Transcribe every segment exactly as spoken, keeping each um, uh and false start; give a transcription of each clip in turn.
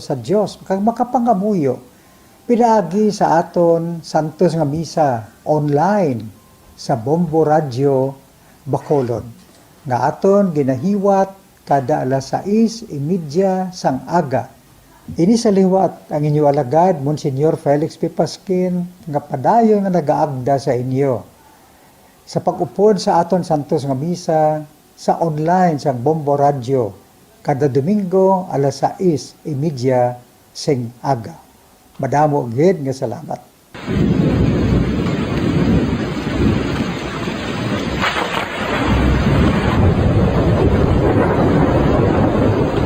sa Dios, kag makapangamuyo pinaagi sa aton santos nga misa online sa Bombo Radio Bacolod, nga aton ginahiwat kada alas sais y media sang aga. Ini sa liwat ang inyo alagad, Monsignor Felix P. Pasquin, nga padayon nga nagaagda sa inyo sa pag-upod sa aton santos nga misa sa online sang Bombo Radio kada Domingo alas sais y media sing aga. Madamo gid nga salamat.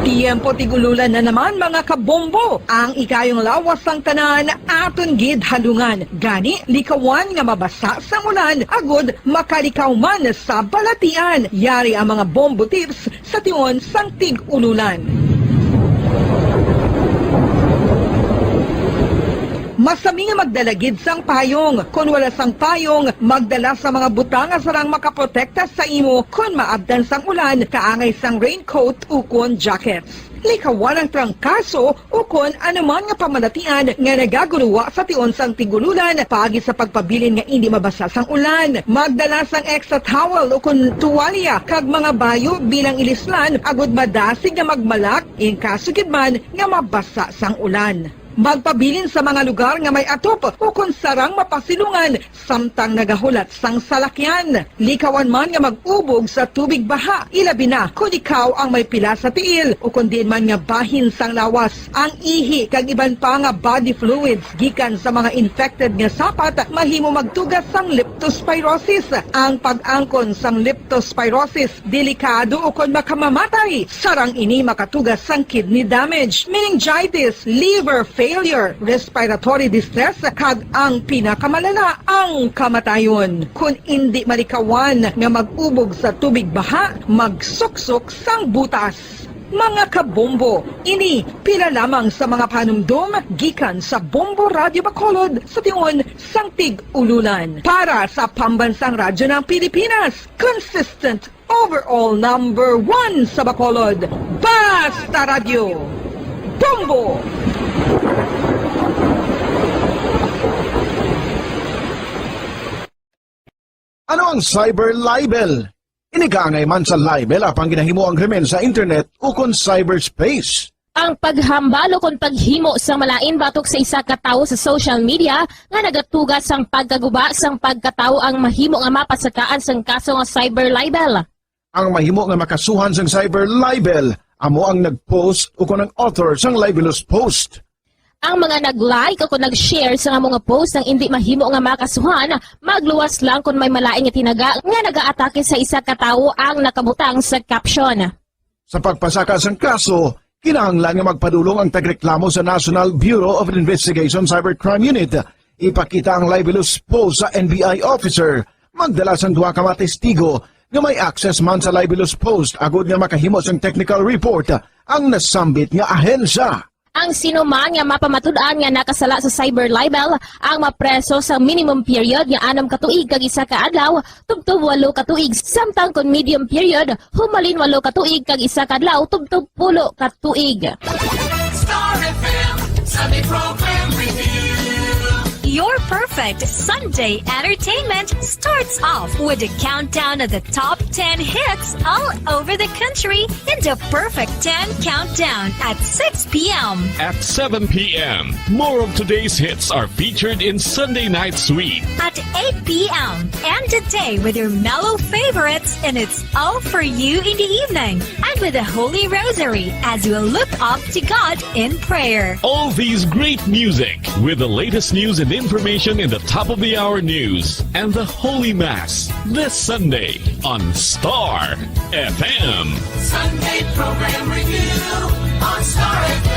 Tiyempo tig-ululan na naman, mga kabombo. Ang ikayong lawas sang tanan aton gid halungan. Gani, likawan nga mabasa sang ulan agud makalikaw man sa balatian. Yari ang mga bombo tips sa tion sang tig-ululan. Masami nga magdala gid sang payong. Kon wala sang payong, magdala sa mga butang nga sarang makaprotekta sa imo kon maabtan sang ulan, kaangay sang raincoat ukon jackets. Likawan ang trangkaso ukon anuman nga pamalatian nga nagaguruwa sa tion sang tig-ululan paagi sa pagpabilin nga indi mabasa sang ulan. Magdala sang extra towel ukon tuwalya kag mga bayo bilang ilislan agud madasig nga magmalak in kaso gid man nga mabasa sang ulan. Magpabilin sa mga lugar nga may atop ukon sarang mapasilungan samtang nagahulat sang salakyan. Likawan man nga mag-ubog sa tubig baha, ilabi na kon ikaw ang may pila sa tiil ukon diin man nga bahin sang lawas. Ang ihi kag iban pa nga body fluids gikan sa mga infected nga sapat mahimo magtuga sang leptospirosis. Ang pag-angkon sang leptospirosis delikado ukon makamamatay. Sarang ini makatuga sang kidney damage, meningitis, liver failure, respiratory distress, kag ang pinakamalala, ang kamatayon. Kon indi malikawan nga mag-ubog sa tubig baha, magsuksok sang butas. Mga kabombo, ini pila lamang sa mga panumdom gikan sa Bombo Radio Bacolod sa tion sang tig-ululan. Para sa Pambansang Radyo ng Pilipinas, consistent overall number one sa Bacolod, Basta Radyo, Bombo! Ano ang cyber libel? Ini kaangay man sa libel apang ginahimo ang krimen sa internet ukon cyberspace. Ang paghambal ukon paghimo sang malain batok sa isa ka tawo sa social media nga nagatuga sang pagkaguba sang pagkatawo ang mahimo nga mapasakaan sang kaso nga cyber libel. Ang mahimo nga makasuhan sang cyber libel amo ang nag-post ukon ang author sang libelous post. Ang mga nag-like ukon nag-share sang amo nga post nga indi mahimo nga makasuhan, magluwas lang kon may malain nga tinaga nga nagaatake sa isa ka tawo ang nakabutang sa caption. Sa pagpasaka sang kaso, kinahanglan nga magpadulong ang tagreklamo sa National Bureau of Investigation Cybercrime Unit. Ipakita ang libelous post sa N B I officer, magdala sang duha ka mga testigo nga may access man sa libelous post agud nga makahimo sang technical report ang nasambit nga ahensya. Ang sino man nga mapamatud-an nga nakasala sa cyber libel ang mapreso sa minimum period nga anom ka tuig kag isa ka adlaw tubtob walo ka tuig, samtang kon medium period, humalin walo ka tuig kag isa ka adlaw tubtob pulo ka tuig. Star F M Sunday Program Review. Your perfect Sunday entertainment starts off with a countdown of the top ten hits all over the country in the Perfect ten Countdown at six p m. At seven p m, more of today's hits are featured in Sunday Night Sweet. At eight p m, end the day with your mellow favorites, and it's all for you in the evening. And with the Holy Rosary as you look up to God in prayer. All these great music with the latest news and information in the top of the hour news and the Holy Mass this Sunday on Star F M. Sunday Program Review on Star F M.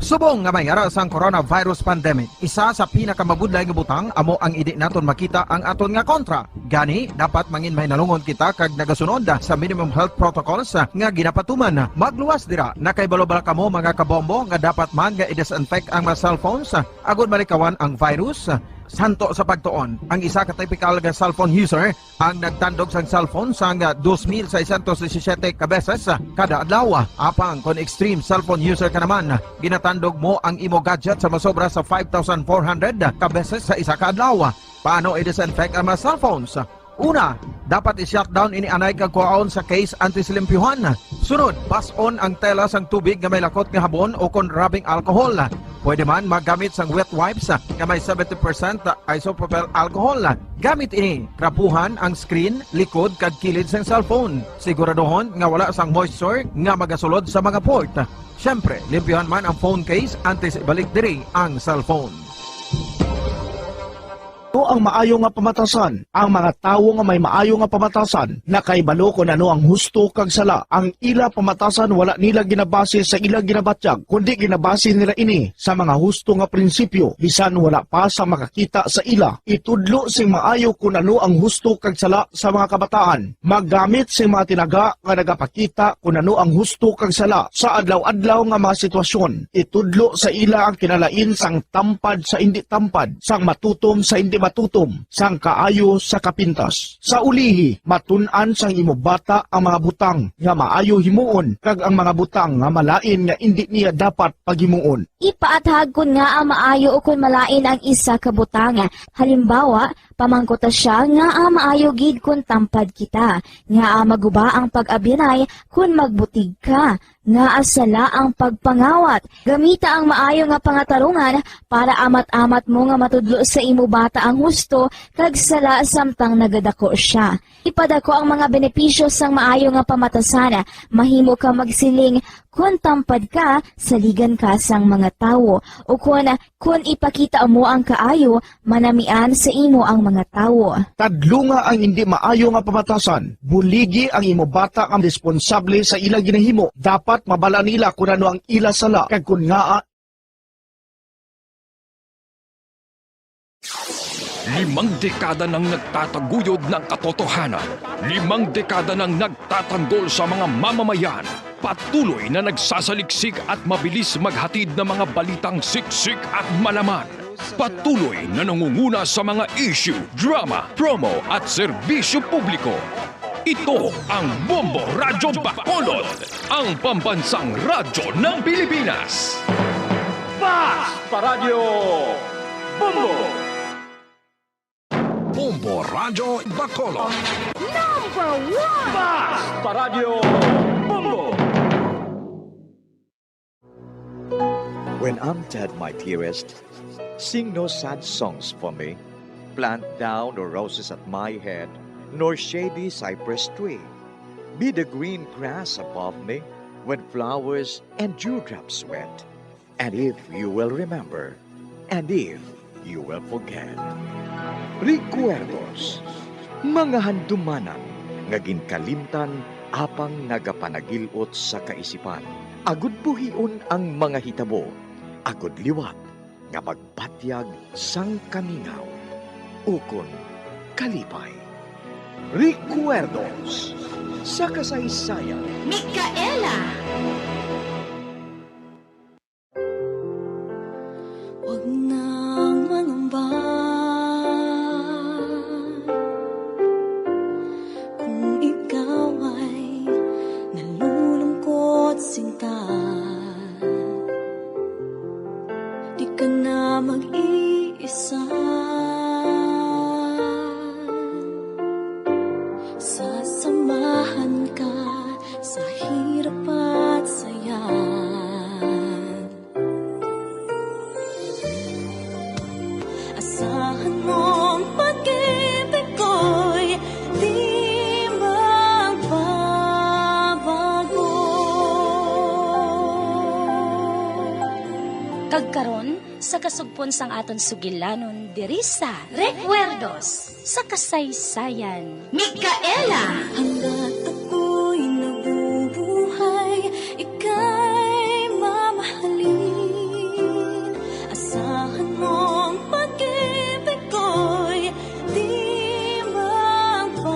Subong nga may ara sang coronavirus pandemic, isa sa pinakamabudlay nga butang amo ang indi naton makita ang aton nga kontra. Gani, dapat mangin mahinalungon kita kag nagasunod sa minimum health protocols nga ginapatuman. Magluwas dira, nakahibalo bala kamo, mga kabombo, nga dapat man nga i-disinfect ang mga cellphones agud malikawan ang virus? Santo sa pagtuon, ang isa ka typical nga cellphone user ang nagtandog sang cellphone sang dos mil seiscientos disisiete ka beses kada adlaw. Apang kon extreme cellphone user ka naman, ginatandog mo ang imo gadget sa masobra sa five thousand four hundred ka beses sa isa ka adlaw. Paano i-disinfect ang mga cellphones? Una, dapat i-shutdown ini anay kag kuhaon sa case antes limpyuhan. Sunod, bas-on ang tela sang tubig nga may lakot nga habon o kon rubbing alcohol. Pwede man magamit sang wet wipes nga may seventy percent isopropyl alcohol. Gamit ini, trapuhan ang screen, likod, kag kilid sang cellphone. Siguraduhon nga wala sang moisture nga magasulod sa mga port. Siyempre, limpyuhan man ang phone case antes ibalik diri ang cellphone. Ano ang maayo nga pamatasan? Ang mga tawo nga may maayo nga pamatasan nakahibalo kon ano ang husto kag sala. Ang ila pamatasan wala nila ginabase sa ila ginabatyag, kundi ginabase nila ini sa mga husto nga prinsipyo, bisan wala pa sa makakita sa ila. Itudlo sing maayo kon ano ang husto kag sala sa mga kabataan. Maggamit sing mga tinaga nga nagapakita kon ano ang husto kag sala sa adlaw-adlaw nga mga sitwasyon. Itudlo sa ila ang kinalain sang tampad sa indi tampad, sang matutom sa indi matutom, sang kaayo sa kapintas. Sa ulihi, matun-an sang imo bata ang mga butang nga maayo himuon kag ang mga butang nga malain nga indi niya dapat paghimuon. Ipaathag kon ngaa maayo ukon malain ang isa ka butang. Halimbawa, pamangkuta sia ngaa maayo gid kon tampad kita, ngaa maguba ang pag-abyanay kon magbutig ka, ngaa sala ang pagpangawat. Gamita ang maayo nga pangatarungan para amat-amat mo nga matudlo sa imo bata ang husto kag sala samtang nagadako sia. Ipadako ang mga benepisyo sang maayo nga pamatasan. Mahimo ka magsiling, "Kon tampad ka, saligan ka sang mga tawo," ukon, "Kon ipakita mo ang kaayo, manamian sa imo ang mga tawo." Tadlunga ang indi maayo nga pamatasan. Buligi ang imo bata nga responsable sa ila ginahimo. Dapat mabala nila kon ano ang ila sala kag kon ngaa. Limang dekada nang nagtataguyod ng katotohanan. Limang dekada nang nagtatanggol sa mga mamamayan. Patuloy na nagsasaliksik at mabilis maghatid ng mga balitang siksik at malaman. Patuloy na nangunguna sa mga issue, drama, promo at serbisyo publiko. Ito ang Bombo Radyo Bacolod, ang pambansang radyo ng Pilipinas. Fast Paradyo Bombo! Bombo Radyo Bacolod. Number one! Fast Paradyo Bombo! When I'm dead, my dearest, sing no sad songs for me. Plant thou no roses at my head, nor shady cypress tree. Be the green grass above me when flowers and dewdrops wet. And if you will remember, and if you will forget. Recuerdos, mga handumanan nga ginkalimtan apang nagapanagil-ot sa kaisipan. Agud buhion ang mga hitabo, agud liwat nga magbatyag sang kamingaw ukon kalipay. Recuerdos sa kasaysayan. Micaela! Huwag nang mangamba kung ikaw ay nalulungkot, sinta. Di ka na mag-iisa. Sasamahan ka sa hirap at saya. Asahan mong pag-ibig ko'y di magbabago. Kag karon, sa kasugpon sang aton sugilanon diri sa Recuerdos sa Kasaysayan. Micaela! Hanggat ako'y nabubuhay, ika'y mamahalin. Asahan mong pag-ibig ko'y di magbabago.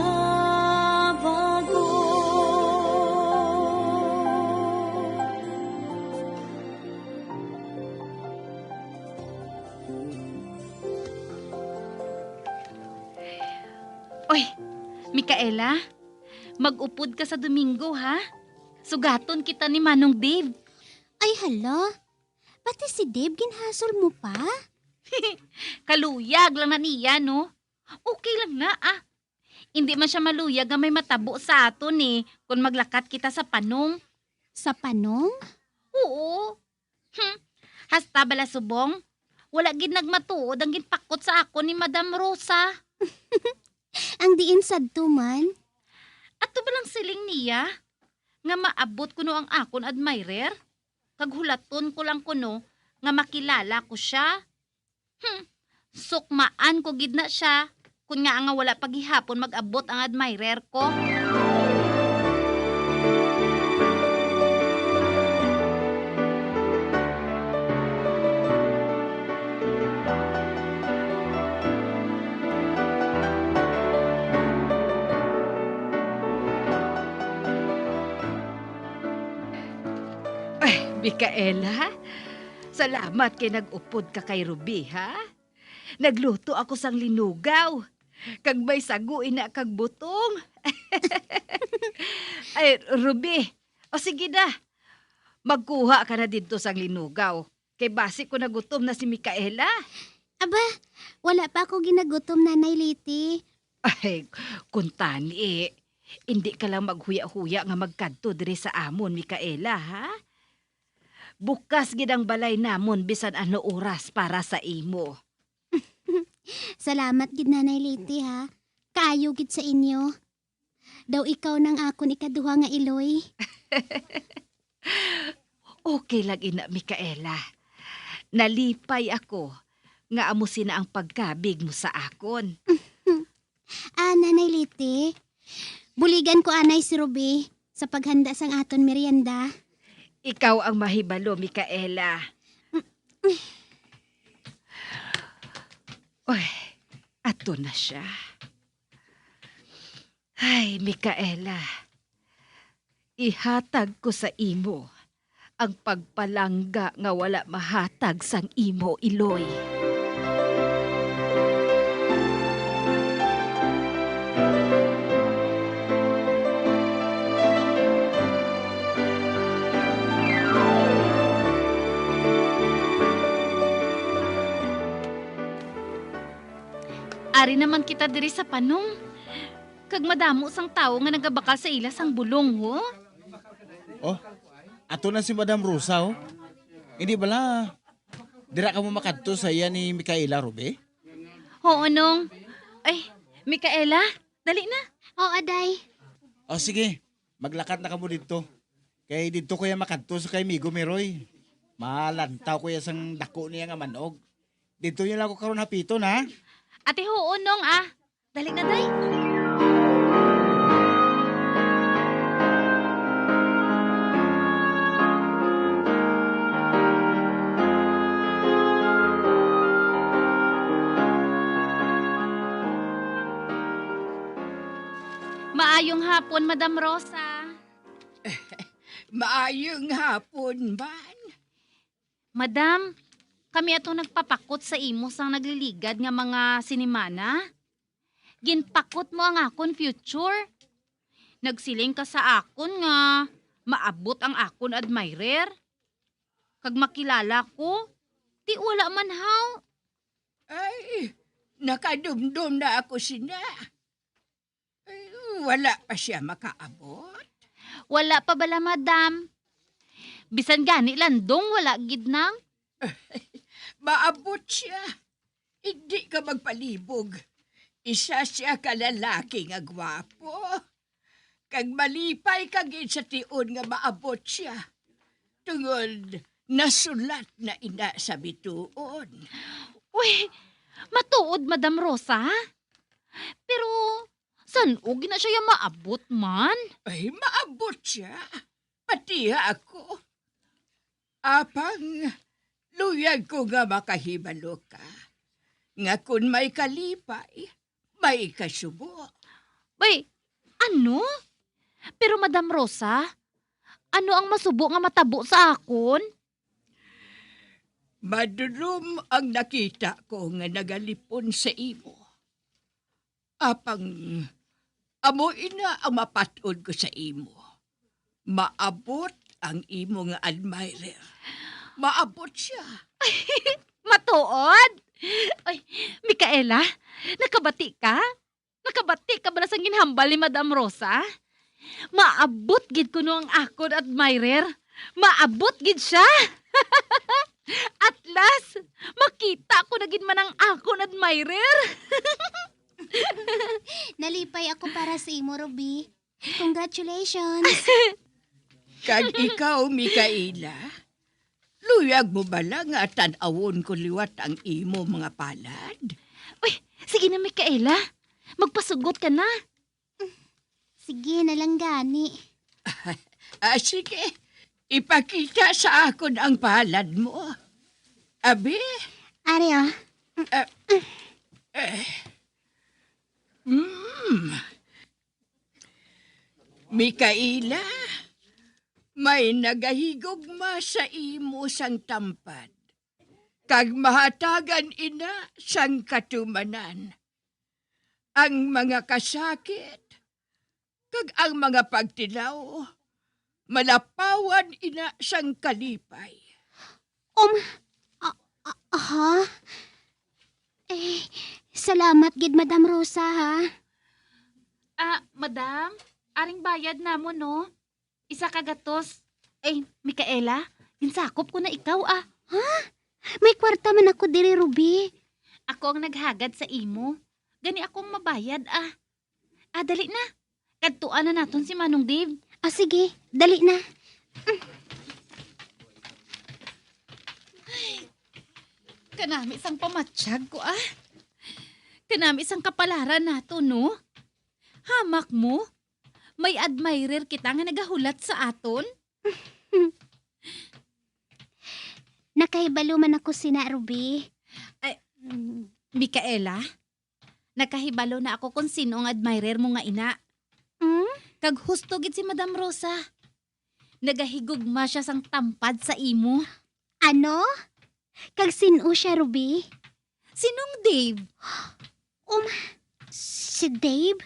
Micaela, mag-upod ka sa Domingo, ha? Sugaton kita ni Manong Dave. Ay, hala. Pati si Dave ginhasol mo pa? Kaluyag lang na niya, no? Okay lang na, ah. Hindi man siya maluyag nga may matabo sa aton, eh, kung maglakat kita sa panong. Sa panong? Oo. Hmm. Hasta bala subong, wala gid nagmatuod ang ginpakot sa akon ni Madam Rosa. Ang diin sadto man? Ato ba lang siling niya nga maabot kuno ang akon admirer? Kag hulaton ko lang kuno nga makilala ko sia? Hmm, sukmaan ko gid na sia, kun ngaa nga wala pa gihapon mag-abot ang admirer ko. Ay, Micaela, salamat kay nag-upod ka kay Ruby, ha? Nagluto ako sang linugaw, kag may sago ina kag butong. Ay, Ruby, o sige na, magkuha ka na didto sang linugaw, kay basi ko nagutom na si Micaela. Aba, wala pa ako ginagutom, Nanay Liti. Ay, kuntani, hindi ka lang maghuya-huya nga magkadto diri sa amon, Micaela, ha? Bukas gid ang balay namon bisan ano oras para sa imo. Salamat gid, Nanay Liti, ha. Kaayo gid sa inyo. Daw ikaw nang akon ikaduha nga iloy. Okay lang ina, Micaela. Nalipay ako nga amo sina ang pagkabig mo sa akon. Ah, Nanay Liti, buligan ko anay si Ruby sa paghanda sang aton merienda. Ikaw ang mahibalo, Micaela. Uy, ato na siya. Ay, Micaela, ihatag ko sa imo ang pagpalangga nga wala mahatag sang imo iloy. Ari naman kita diri sa panong, kag madamo sang tawo nga nagabakal sa ila sang bulong, ho? Oh, ato na si Madam Rosa, oh. Hindi bala, dira ka mo makadto sa iya ni Micaela, Ruby? Oo, Nong. Ay, Micaela, dali na. Oo, Day. Oh, sige. Maglakat na kamo didto. Kay didto ko ya makadto sa kay Migo Meroy. Malantaw ko ya sang dako niya nga manog. Didto niya lang ko karon hapiton, ha? Ate, huon, Nong, ah. Dali na, Day. Maayong hapon, Madam Rosa. Maayong hapon man. Madam, kami atong nagpapakot sa imo sang nagliligad nga mga sinimana. Ginpakot mo ang akon future. Nagsiling ka sa akon nga maabot ang akon admirer. Kag makilala ko, ti wala man haw. Ay, nakadumdom na ako sina. Ay, wala pa siya makaabot? Wala pa bala, madam. Bisan gani landong, wala gid nang. Maabot siya. Hindi ka magpalibog. Isa siya ka lalaki nga gwapo. Kag malipay ka gid sa tion nga maabot siya. Tungod nasulat na ina sa bituon. Uy, matuod, Madam Rosa, ha? Pero san-o gid na siya maabot man? Ay, maabot siya. Pati ako. Apang, luyag ko nga makahibalo ka nga kon may kalipay, may kasubo. Bay, ano? Pero, Madam Rosa, ano ang masubo nga matabo sa akon? Madulom ang nakita ko nga nagalipon sa imo. Apang amo ina ang mapat-od ko sa imo. Maabot ang imo nga admirer. Maabot siya. Matuod? Ay, Micaela, nakabati ka? Nakabati ka bala sang ginhambal ni Madam Rosa? Maabot gid kuno ang akon admirer. Maabot gid siya. At last, makita ko na gid man ang akon admirer. Nalipay ako para sa imo, Ruby. Congratulations. Kag ikaw, Micaela, luyag mo bala nga tan-awon ko liwat ang imo mga palad? Uy, sige na, Micaela. Magpasugot ka na. Sige na lang gani. Ah, sige. Ipakita sa akon ang palad mo. Abi? Ari, ah. Ah, eh. Mm. Micaela, may nagahigugma sa imo sang tampad, kag mahatagan ina sang katumanan. Ang mga kasakit kag ang mga pagtilaw malapawan ina sang kalipay. Um, a-, a-, ha? Eh, salamat gid, Madam Rosa, ha? Ah, madam, aring bayad namon, no? Isa ka gatos. Ay, Micaela, ginsakop ko na ikaw, ah. Ha? May kwarta man ako diri, Ruby. Ako ang naghagad sa imo. Gani ako ang mabayad, ah. Ah, dali na. Kadtuan na naton si Manong Dave. Ah, sige. Dali na. Kanami sang pamatyag ko, ah. Kanami sang kapalaran nato, no? Hamak mo? May admirer kita nga nagahulat sa aton? Nakahibalo man ako sina, Ruby. Ay, mm, Micaela, nakahibalo na ako kon sin-o ang admirer mo nga ina. Hmm? Kag husto gid si Madam Rosa. Nagahigugma siya sang tampad sa imo. Ano? Kag sin-o sia, Ruby? Si Nong Dave. Um, si Dave?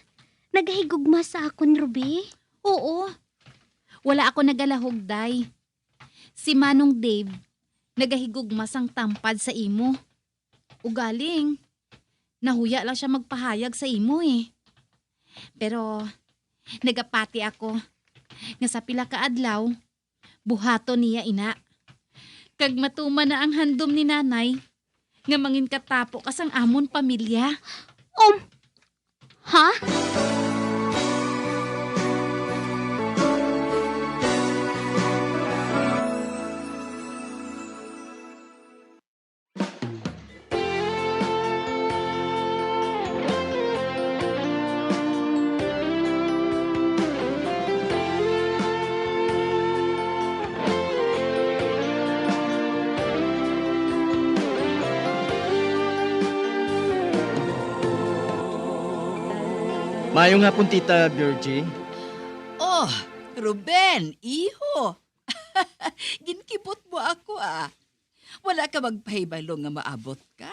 Nagahigugma sa akon, Ruby? Oo. Wala ako nagalahog, day. Si Manong Dave, nagahigugma sang tampad sa imo. Ugaling, nahuya lang siya magpahayag sa imo, eh. Pero nagapati ako nga sa pila ka adlaw, buhaton niya ina. Kag matuman na ang handom ni Nanay nga manginkatapo ka sang amon pamilya. Um, ha? Maayong hapon, Tita Virgie. Oh, Ruben, iho. Ginkibot mo ako, ah. Wala ka magpahibalo nga maabot ka.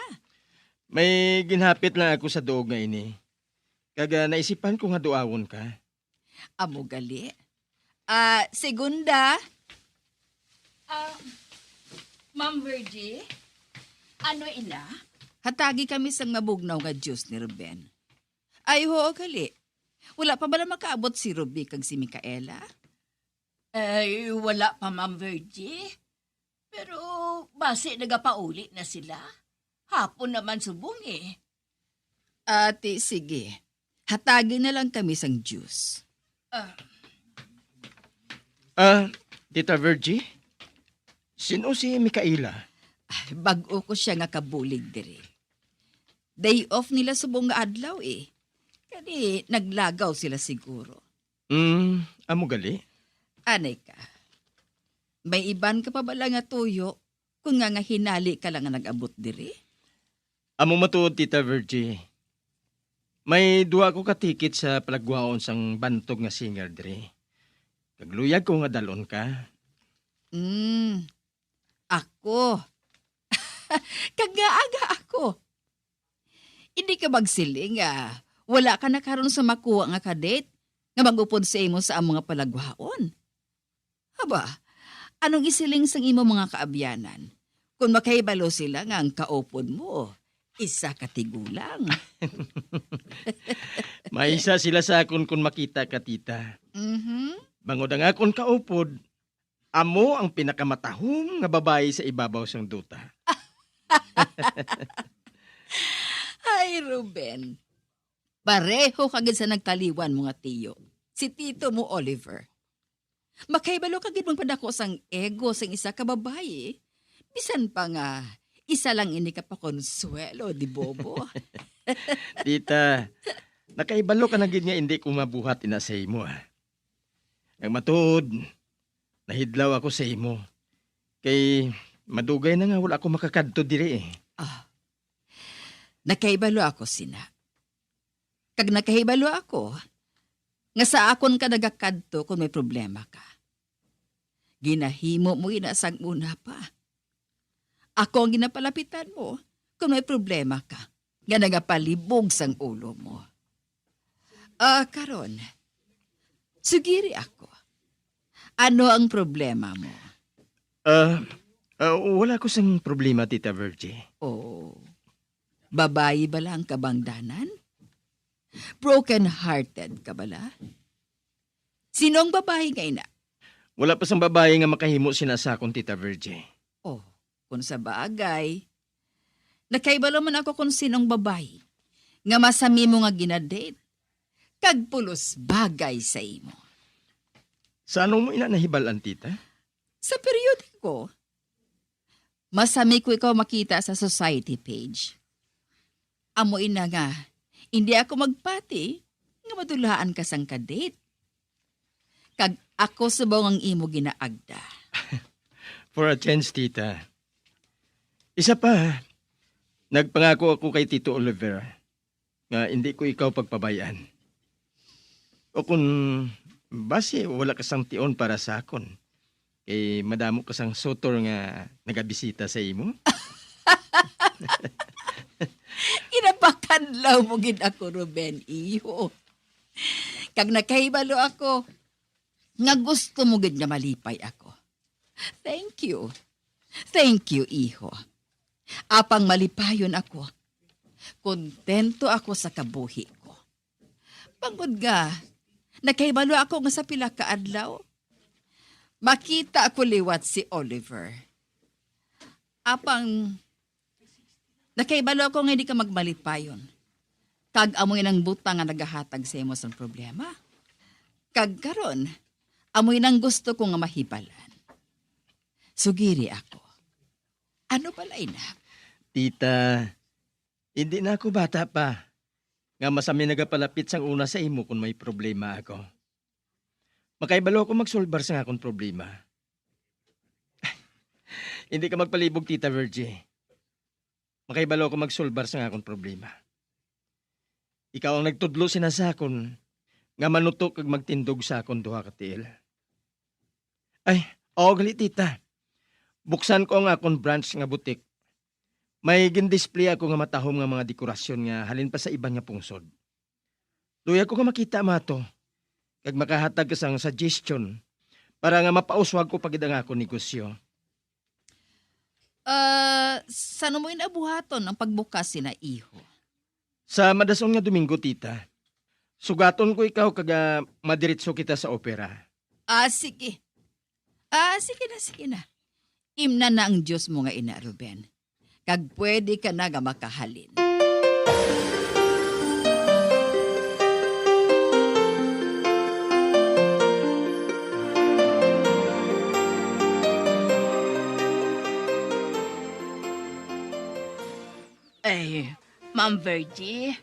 May ginhapit lang ako sa duog nga ini. Kag, ah, naisipan ko nga duawon ka. Amo gali. Ah, segunda. Ah, Ma'am Virgie, ano ina? Hatagi kami sang mabugnaw nga juice ni Ruben. Ay, huo gali. Wala pa bala makaabot si Ruby kag si Micaela? Ay, wala pa, Ma'am Virgie. Pero basi nagapauli na sila. Hapon naman subong, eh. Ati, sige. Hatagi na lang kami sang juice. Ah. Ah, Tita Virgie, sin-o si Micaela? Ay, bag-o ko siya nga kabulig diri. Day off nila subong nga adlaw, eh. Kani naglagaw sila siguro. Hmm, amo gali? Anay ka. May iban ka pa bala nga tuyo, kun nga, nga hinali ka lang nga nag-abot diri? Amo matuod, Tita Virgie. May duha ko ka ticket sa palagwaon sang bantog nga singer diri. Kag luyag ko nga dal-on ka. Mm, ako. Kag ngaa nga ako? Hindi ka magsiling nga Wala ka na karon sa makuha nga ka-date nga mag-upod sa imo sa among nga palagwaon. Aba, anong isiling sang imo mga kaabyanan? Kung makahibalo sila nga ang kaupod mo, isa ka tigulang. Maisa sila sa akon kon makita ka, tita. Mhm. Bangod ang akon kaupod, amo ang pinakamatahom nga babayi sa ibabaw sang duta. Ay, Ruben. Pareho ka gid sa nagtaliwan mo nga tiyo, si tito mo, Oliver. Makahibalo ka gid magpadako sang ego sang isa ka babayi, bisan pa nga isa lang ini ka pakonsuelo, di bobo? Tita, nakahibalo ka na gid nga indi ko mabuhat ina sa imo, ah. Ang matuod, nahidlaw ako sa imo. Kay madugay na nga wala ako makakadto diri, eh. Ah, nakahibalo ako sina. Kag nakahibalo ako nga sa akon ka nagakadto kon may problema ka. Ginahimo mo ina sang una pa. Ako ang ginapalapitan mo kon may problema ka nga nagapalibog sang ulo mo. Ah, karon, sugiri ako. Ano ang problema mo? Ah, ah, wala ko sang problema, Tita Virgie. Oh, babayi bala ang kabangdanan? Broken-hearted ka bala? Sino ang babayi nga ina? Wala pa sang babayi nga makahimo sina sa akon, Tita Virgie. Oh, kung sa bagay, nakahibalo man ako kung sinong babayi nga masami mo nga ginadate, kag pulos bagay sa imo. Sa ano mo ina nahibal-an, tita? Sa periodiko, masami ko ikaw makita sa society page. Amo ina nga, hindi ako magpati nga madulaan ka sang ka-date. Kag ako subong ang imo ginaagda. For a change, tita. Isa pa, nagpangako ako kay Tito Oliver nga hindi ko ikaw pagpabay-an. O kung basi wala ka sang tion para sa akon, kay madamo ka sang sutor nga nagabisita sa imo. Ginapakadlaw mo gid ako, Ruben, iho. Kag nakahibalo ako nga gusto mo gid nga malipay ako. Thank you. Thank you, iho. Apang malipayon ako, kontento ako sa kabuhi ko. Bangod nga, nakahibalo ako nga sa pila ka adlaw, makita ko liwat si Oliver. Apang, nakahibalo ako nga hindi ka magmalipayon. Kag amo yun ang butang nga nagahatag sa imo sang problema. Kag karon, amo yun ang gusto ko nga mahibalan. Sugiri ako. Ano bala ina? Tita, hindi na ako bata pa nga masami nagapalapit sang una sa imo kon may problema ako. Makahibalo ako magsulbar sang akon problema. Hindi ka magpalibog, Tita Virgie. Makahibalo ako magsulbar sang akon problema. Ikaw ang nagtudlo sina sa akon nga manuto kag magtindog sa akon duha ka tiil. Ay, oo gali, tita. Buksan ko ang akon branch nga butik. May gin-display ako nga matahom nga mga dekorasyon nga halin pa sa iban nga pungsod. Luya ko nga makita mo ato, kag makahatag ka sang suggestion para nga mapauswag ko pa gid ang akon negosyo. Ah, san-o mo inabuhaton ang pagbukas sina, iho? Sa madas-on nga Domingo, tita. Sugaton ko ikaw kag, ah, madiretso kita sa opera. Ah, sige. Ah, sige na, sige na. Imnan na ang Dios mo nga ina, Ruben. Kag pwede ka na nga makahalin. Ay, Ma'am Virgie,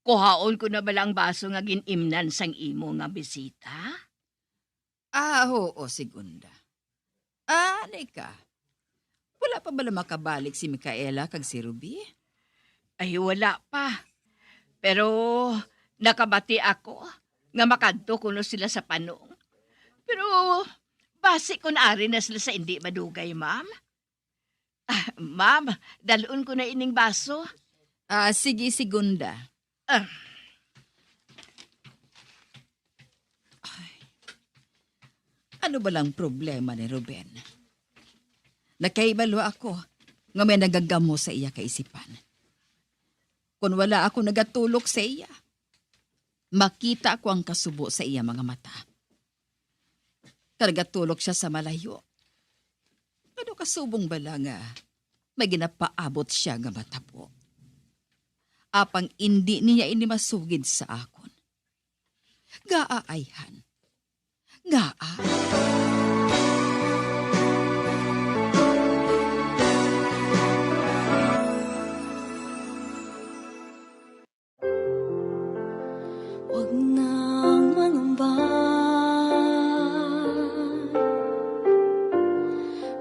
kuhaon ko na bala ang baso nga gin-imnan sang imo nga bisita? Ah, oo, Segunda. Ah, ani ka? Wala pa bala makabalik si Micaela kag si Ruby? Ay, wala pa. Pero nakabati ako nga makadto kuno sila sa panong. Pero basi kun ari na sila sa indi madugay, ma'am. Ah, ma'am, dalon ko na ining baso. Ah, sige, Segunda. Ah. Ano ba lang problema ni Ruben? Nakahibalo ako nga may nagagamo sa iya kaisipan. Kung wala ako nagatulok sa iya, makita ko ang kasubo sa iya mga mata. Kag nagatulok siya sa malayo. Ano kasubong bala nga may ginapaabot siya nga matabo? Apang indi niya ini masugid sa akon. Ngaa, ayhan? Ngaa? Huwag nang mangamba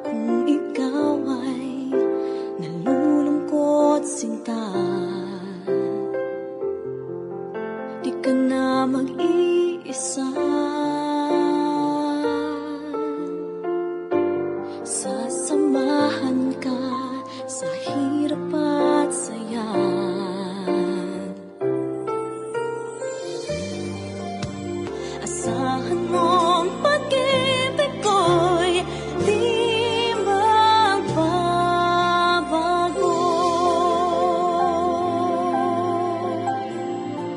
kung ikaw ay nalulungkot, sinta. Di ka na mag-iisa. Sasamahan ka sa hirap at saya. Asahan mong pag-ibig ko'y di magbabago.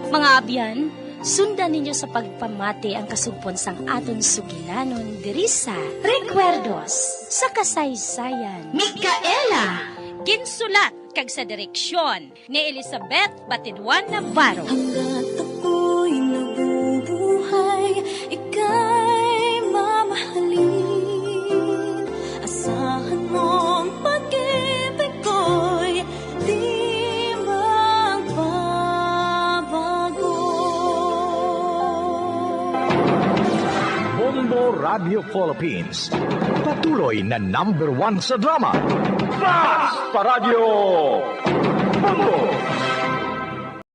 Mga abyan, sundan ninyo sa pagpamati ang kasugpon sang aton sugilanon diri sa Recuerdos sa Kasaysayan. Micaela. Ginsulat kag sa direksyon ni Elizabeth Batidwan Navarro. Hanggat ako'y nabubuhay, ika'y mamahalin. Asahan mong pag-ibig ko'y di magbabago. Bombo Radio Philippines, patuloy na number one sa drama. Basta Radyo Bombo!